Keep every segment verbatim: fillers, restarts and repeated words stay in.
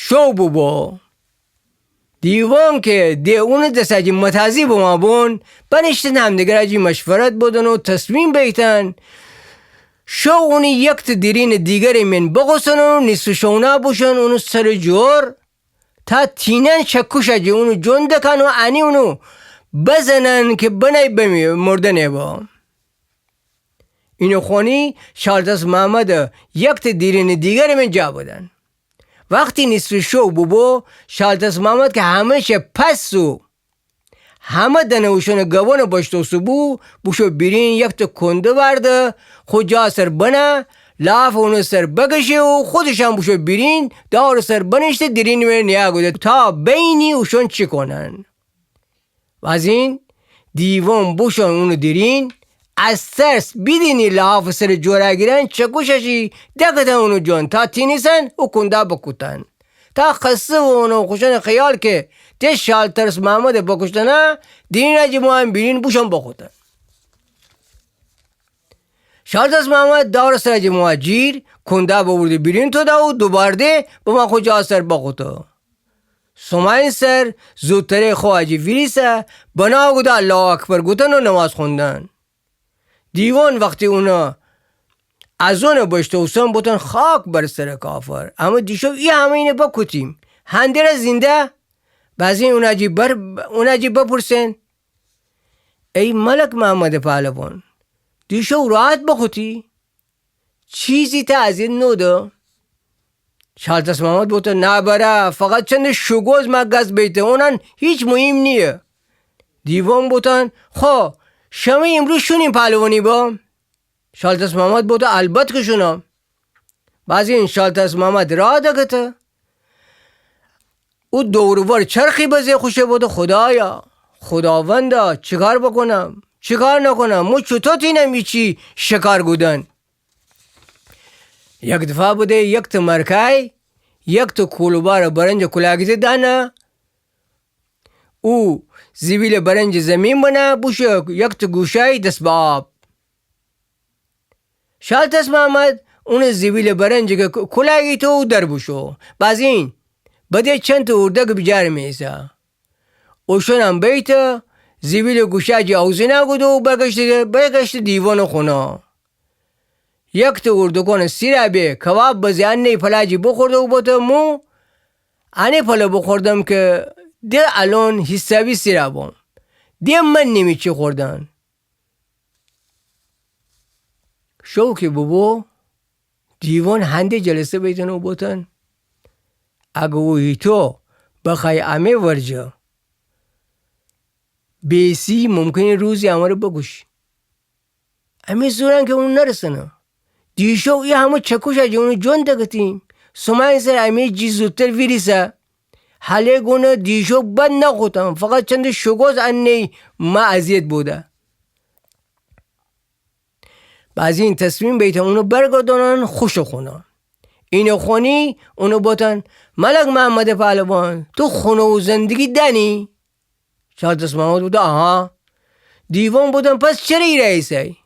شو بوبو. دیوان که ده اونٚ دسه جی متازی بمابون، بنیشتن همدیگره جی مشورت بدن و تصمیم بیتن شو اونی یکته دیرینٚ دیگرٚ مین بغوسن و نیصفٚ شونه بوشون اونٚ سرٚ جور، تا تینن چکوشه جی اونٚ جون دکن و انی اونٚ بزنن که بنی بمی مردنه با. اینٚ خونی شالتس محمدٚ یکته دیرینٚ دیگرٚ مین جا بدن. وختی نیصفٚ شو بوبو، شالتس محمد که همه شه پس و همه دنه اوشونٚ گبونٚ بشتوسه بو، بوشو بیرین یکته کنده ورده، خو جا سر بنه، لافٚ اونٚ سر بکشه و خودشم بوشو بیرین، دارٚ سر بنیشته دیرینٚ مره نیه کوده تا بینی اوشون چی کنن. بازین دیوان بوشون اونٚ دیرین، از ترس بیدینی لحافٚ سرٚ جوره گیرن، چکوششی دکتن اونٚ جون تا تینیسن او کنده بکوتن. تا خسته بون و خوشانٚ خیال که ده شالترس محمدٚ بکوشتنه، دیرینه جی مو هم بیرین بوشون بکوتن. شالترس محمد دارٚ سر جی مو جیر، کنده ببرده بیرین توده و دوبارده بمو خو جا سر بکوته. سوماین سر زودتره خو جی ویریسه، بنا گوده الله اکبر گوتن و نماز خوندن. دیوان وختی اونه از اونه بشتوسن بوتن خاک بر سرٚ کافر. اما دیشو ای همه اینه بکوتیم. هندره زنده؟ بازین اونه جی بر، اونه جی بپرسن. ای ملک محمدٚ پهلوان، دیشو راحت بکوتی؟ چیزی ته اذیت نوده؟ شالتس محمد بوته، نه بره، فقط چند شوگوز مه گس بیته، اونان هیچ مهم نییه. دیوان بوتن، خو، شمه ایمروز شونین پهلوانی با؟ شالتس محمد بوته، البت که شونم. بازین شالتس محمد راه دکته. او دور و ور چرخی بزه خوشه بوته، خدایا، خداوندا، چیکار بکنم؟ چیکار نکنم؟ مو چوتو تینم ایچی شکار گودن؟ یک دفعه بده، یکته مرکای، یکته کولوبارٚ برنجٚ کولاگیته دانه، او زیبیلٚ برنجٚ زمین بنه، بوشو یکته گوشای دس به آب. شالتس محمد اونٚ زیبیلٚ برنجٚ که کولاگیته او در بوشو. بازین بده چنته اوردکٚ بیجارٚ میسه. اوشونم بیته، زیبیلٚ گوشا جی اوزینه گوده و بگشته، بگشته دیوانٚ خونه. یکته اوردکونٚ سیره به، کباب بزه، انه پلا جی بخورده و بوته، مو انه پلا بخوردم که ده الان حسابی سیره بوم. ده من نیمی چی خوردن. شو که ببو، دیوان هنده جلسه بیتن و بوتن، اگه او هیتو بخوای امه ورجه بیسی، ممکنه روزی امره بکوشی. امی زورن که اونٚ نرسنه. دیشو ای همه چکوشه جی اونٚ جون دکتیم. سوماین سر امی جی زودتر ویریسه. هله گونه دیشو بد نخوتم، فقط چند شوگوز انه مه اذیت بوده. بازین تصمیم بیتن اونٚ برگردانن خوشٚ خونه. اینٚ خونی اونٚ بوتن، ملک محمدٚ پهلوان، تو خونه و زندگی دانی؟ شالتس محمد بوته، آها. دیوان بوتن، پس چره ایره ایسای؟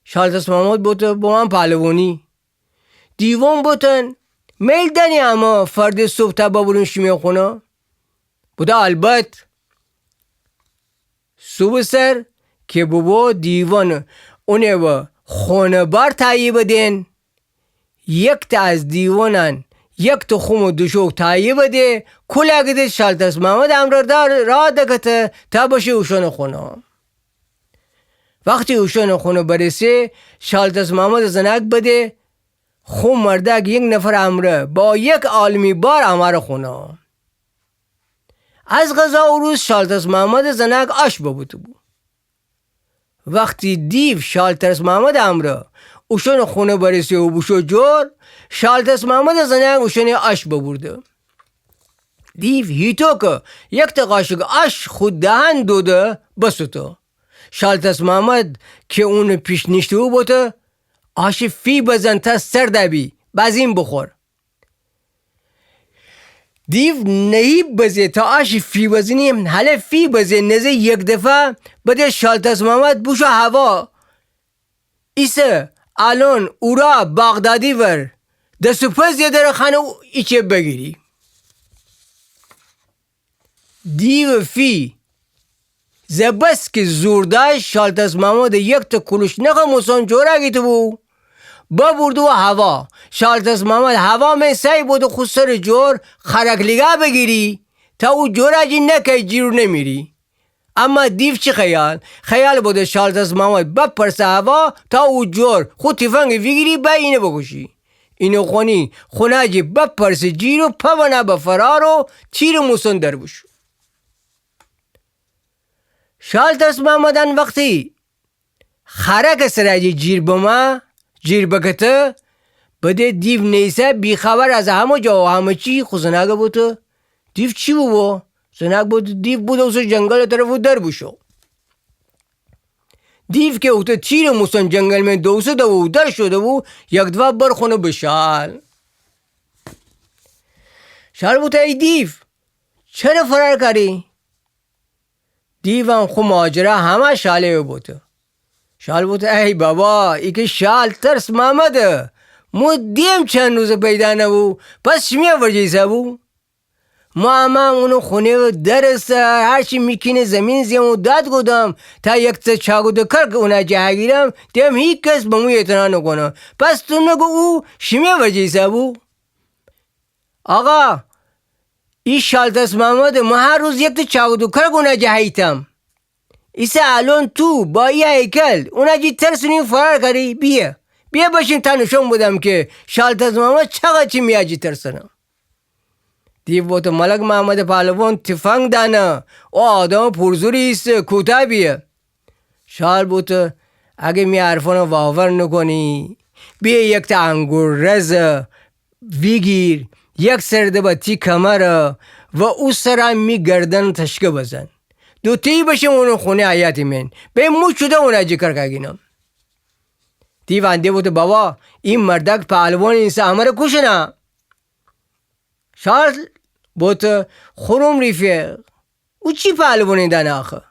شالتس محمد بوته، بمو پهلوانی. دیوان بوتن، میل دانی امه فرده صبح تا ببریم شیمی خونه؟ بوته، البت. صبحٚ سر که ببو، دیوان اونه و خونه‌بار تهیه بدن. یکته از دیوانان یکته خومٚ دوشوک تهیه بده، کولاگیته شالتس محمدٚ امرأ راه دکته تا بشه اوشونٚ خونه. وختی اوشونٚ خونه برسه، شالتس محمدٚ زناک بده خو مرداک یک نفرٚ امرأ با یک عالمی بار امره خونه. از قضا او روز شالتس محمدٚ زناک آش ببوته بو. وختی دیو شالتس محمدٚ امرأ اوشونٚ خونه برسه و بوشو جور، شالتس محمدٚ زناک اوشونٚ آش ببورده. دیو هیتو که یکته قاشق آش خو دهن دوده بسوته. شالتس محمد که اونٚ پیش نیشته بو بوته، آشٚ فی بزن تا سرد بی، بازین بخور. دیو نهیب بزه تا آشٚ فی بزنی، هله فی بزه نزه یک دفعه بده شالتس محمد بوشو هوا ایسه الان اورا بغدادی ور دس و پا زیاده ره خانه ایچه بگیری. دیوٚ فی ز بس کی زور دأشت، شالترس مامدٚ یکتأ کولوش نخٚ موسون جورا گیته‌بو، ببرده‌بو هوا. شالترس مامد هوا مئن سعی بوته خو سرٚ جور خرک لیگا بگیری، تا او جورا جی نکه‌یی، جیر نمیری. اما دیو چی خیال؟ خیال بوته شالترس مامد بپرسه هوا، تا او جور خو تیفنگ ویگیری، بأیه اینه بکوشی. اینو خونی خونا جی بپرسه جیر و پا بنه به فرار و تیرٚ موسون در بوشو. شالترس مامد ان وختی خرکٚ سرا جی جیر بمه، جیر بکته، بده دیو نیسه، بی‌خبر از همه جا و همه چی، خو زنأکه بوته دیو چی بوبو؟ زنأک بوته دیو بودوسه جنگلٚ طرف و در بوشو. دیو کی اوته تیرٚ موسون جنگل مئن دوسه‌ده‌بو و در شده‌بو، یکدفعه بر خونه به شال. شال بوته ای دیو، چره فرار کری؟ دیو ان خو ماجرا همه شاله بوته. شال بوته ای بابا، ای کی شالترس مامده، مو دیم چند روزه پیدا نبو، پس شیمی ورجه ایسه‌بو؟ مو اما اونٚ خونه درٚ سر هرچی می کینه زیمین زیم و داد کودم، تا یکتأ چاکودٚ کرک اونا جی هگیرم، دیم هیکس به مو اعتنا نوکونه. پس تو نوگو او شیمی ورجه ایسه‌بو؟ آقا، ای شالترس مامده، مو هر روز یکتأ چاکودٚ کرک اونا جی هیتم. ایسه الأن تو با ای هیکل اونا جی ترسنی و فرار کری؟ بیه، بیه بشیم تا نوشون بدم کی شالترس مامد چقدر چی میا جی ترسنه. دیو بوته ملک مامدٚ پهلوان تیفنگ دأنه، او آدمٚ پورزوری ایسه، کوتا بیه. شال بوته اگه می حرفانه واور نوکونی، بیه یکتأ انگور رزه ویگیر، یک سر ده به تی کمره و او سرا می گردن تشکه بزن. دوته‌یی بشیم اونٚ خونه حیاطی مئن، بیم مو چوطو اونا جی کرک هگینم. دیو انده بوته بابا، ای مردأک پهلوان ایسه، امره کوشنه. شال بوته خورم رفیق، او چی پهلوانی دأنه آخه؟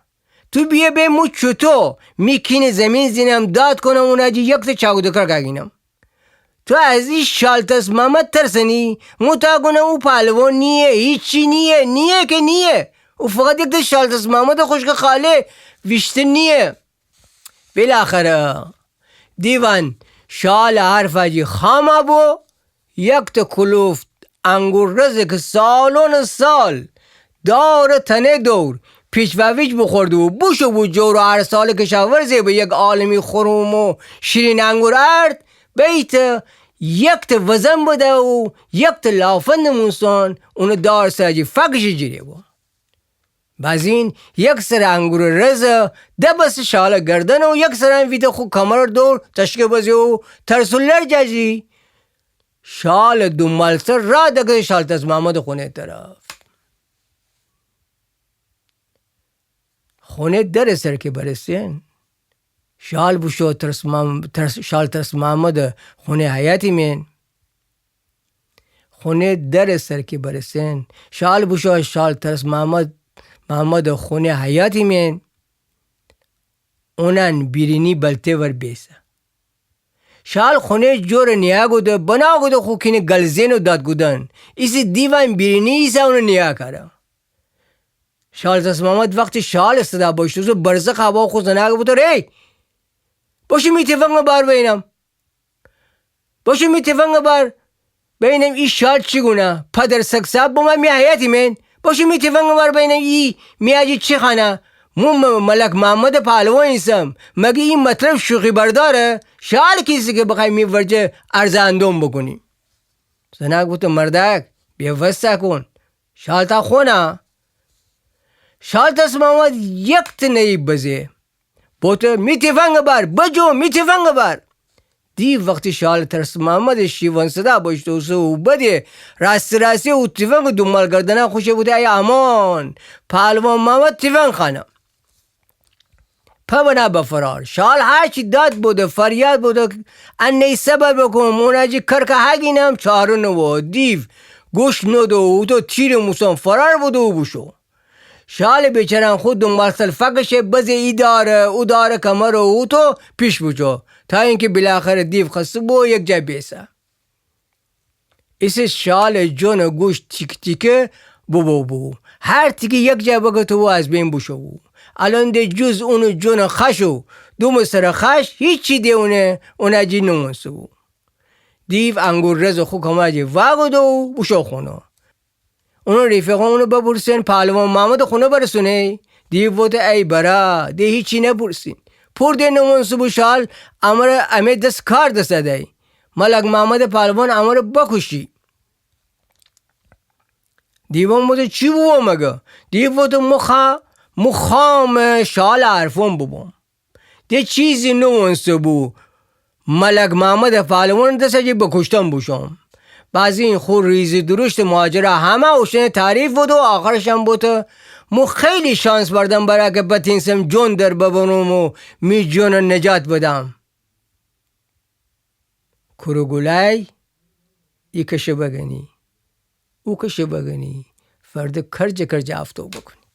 تو بیه بیم مو چوطو می کینه زیمین زینم، داد کونم اونا جی یکتأ چاکودٚ کرک هگینم. تو از ای شالترس مامد ترسنی؟ مو تا گونم او پهلوان نییه، هیچی نییه، نییه کی نییه. او فقط یکتأ شالترس مامدٚ خوشکٚ خاله ویشته نییه. بالاخره دیو ان شالٚ حرفا جی خامه بو، یکتأ کلفت انگور رزه کی سالونٚ سال دارٚ تنه دور پیچ و ویچ بوخورده بو، بوشو بو جور و هر ساله کشاورزی به یک عالمی خورم و شیرین انگور ارد، بیته یکتأ وزن بده و یکتأ لافندٚ موسون اونٚ دارٚ سرا جی فکشه جیره بو. بازین یک سر انگورٚ رزه دبسه شالٚ گردن و یک سرا ویته خو کمرٚ دور تشکه بزه و ترس و لرجا جی شالٚ دونبالسر راه دکفته شالترس مامدٚ خونه‌یٚ طرف. خونه‌یٚ درٚ سر کی برسین، شال بوشو ترس مام-، ترس-، شالترس مامدٚ خونه‌یٚ حیاطی مئن. خونه‌یٚ درٚ سر کی برسین، شال بوشو شالترس مامد، مامدٚ خونه‌یٚ حیاطی مئن. اونأن بیرینی بلته ور بیسه. شال خونه‌یٚ جورٚ نیاکوده، بناکوده خو کینه گلزئن و داد کودن. ایسه دیو ان بیرینی ایسه اونٚ نیاکاره. شالترس مامد وختی شالٚ صدا بشنوسه، برزه خوأبه خو زنأکه بوته ری، بشو می تیفنگٚ بار بینم. بشو می تیفنگٚ بار بینم ای شال چی گونه. پدر سگ صاحب بمه می حیاطی مئن. بشو می تیفنگٚ بار بینم ای میا جی چی خوأنه. مو م-، ملک مامدٚ پهلوان ایسم. مگه ای مطلب شوخی برداره؟ شال کیسه کی بخوأی می ورجه ارزه اندوم بوکونی. زنأک بوته مردأک، بی‌وسه کون. شال تا خونه. شالترس مامد یکتأ نهیب بزه. بوته می تیفنگٚ بار، بجو می تیفنگٚ بار. دیو وختی شالترس مامدٚ شیون صدا بشنوسه و بده، راسته راسته او تیفنگٚ دونبال گردنه خوشه بوته ای امان، پهلوان مامد تیفنگ خوأنه. پا بنه به فرار. شال هرچی داد بوده، فریاد بوده، انه‌یی صبر بوکون، مو اونا جی کرکه هگینم، چاره نوبو. دیو گوش نودو، اوتو تیرٚ موسون فرار بوده و بوشو. شالٚ بیچاره‌ن خو دونبالسر فکشه، بزه ای داره، او داره کمره، اوتو پیش بوچو. تا اینکه بالاخره دیو خسته بو، یک جا بیسه. ایسه شالٚ جونٚ گوش تیکه تیکه بوبو بو. هر تیکه یک جا بگتو و از بین بوشو بو. الأن ده جز اونٚ جونٚ خأش و دومٚ سرٚ خأش هیچی ده اونٚ، اونٚ جی نوونسه بو. دیو انگور رزٚ خو کمأ جی واگودو و بوشو خونه. اونٚ ریفقان اونٚ بپرسین پهلوان محمدٚ خونه برسونی؟ دیو بوته ای برأ، ده هیچی نپرسین. پور ده نوونسه بو شال امرأ امه دس کار دسه دئی. ملک محمدٚ پهلوان امرأ بکوشی. دیوان بوته چی بوبو مگه؟ دیو بوته مو خا، مو خامٚ شالٚ حرفان بوبوم. ده چیزی نوونسه بو. ملک محمدٚ پهلوانٚ دسأ جی بکوشتن بوشوم. بازین خو ریزٚ درشتٚ ماجرا همه اوشأنٚ تعریف بوته و آخرشم بوته مو خیلی شانس بردم برأ که بتینسم جون در ببرم و می جونٚ نجات بدم. کورٚ گولای ای کشه بگنی، او کشه بگنی، فرده کرجه کرجه آفتو بکنی.